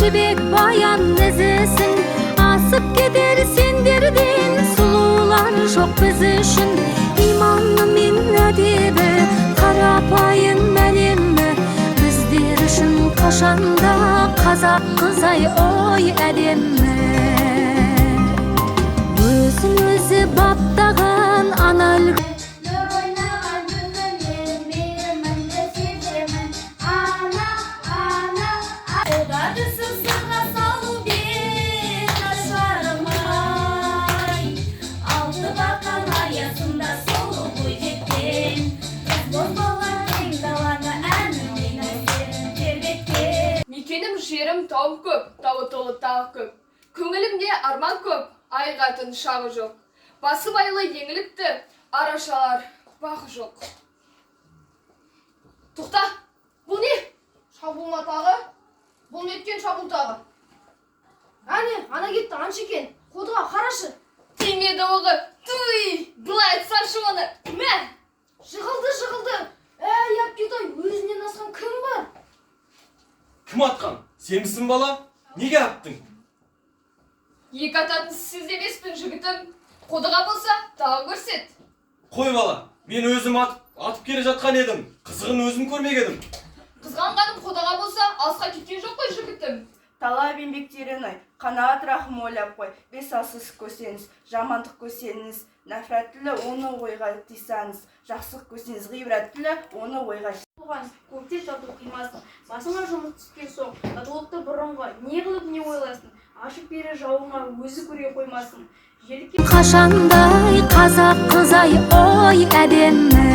Жібек баян ізісің. Асып кетер сендерден сұлулар жоқ біз үшін. Иманы мен әдебі, қарапайым әлемі, біздер үшін қашанда қазақ қызы-ай ой әдемі. Өзін өзі баптаған ана үлгі. Нұр ойнаған жүзінен мейіріміңді сеземін. Ана, ана. Қолға түсіп сырға салу бет ашарым-ай. Алты бақан аясында сұлу бойжеткен. Қыз бозбала кең даланы әнімен әсем тербеткен. Мекенім жерім тауым көп, тауы толы тағы көп. Көңілімде арман көп, айығатын шағы жоқ. Басыбайлы еңлікті арашалар бағы жоқ. Тоқта, бұл не? Шабуыл ма тағы? Бұл неткен шабуыл тағы? Әне, ана кетті, аңшы екен. Қодыға қарашы. Тимеді оғы. Туй, былай айтсашы оны. Мә! Жығылды, жығылды. Әй, әпкетай, өзінен асқан кім бар? Кім атқан? Сенбісің, бала? Неге аттың? Екі ататын сіз емеспін, жігітім. Қодыға болса, тағы көрсет. Қой, бала, мен өзім атып, атып келе жатқан едім. Қызығын өзім көрмек едім. Қызғанғаным қодыға болса, алысқа кеткен жоқ қой, жігітім. Талап еңбектерін ай, қанағат рахым ойлап қой. Бес алсыз көрсеңіз, жамандық көрсеңіз, нәфрәт тілі, оны ойға тыйсаңыз, жақсылық көрсеңіз, ғибрат тілі, оны ойға Туған көктеп тату қимасың. Басыңа жұмыс түскен соң татулықты бұрынғы не қылып, не ойласын? Ашып бері жауыңа, өзі көре қоймасын желке. Қашандай қазақ қызы-ай ой әдемі.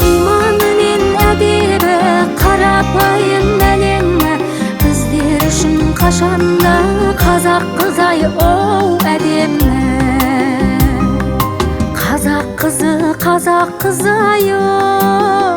Иманы мен әдебі, қарапайым әлемі, біздер үшін қашанда қазақ қызы-ай оу әдемі. Қазақ қызы, қазақ қызы-ай оу.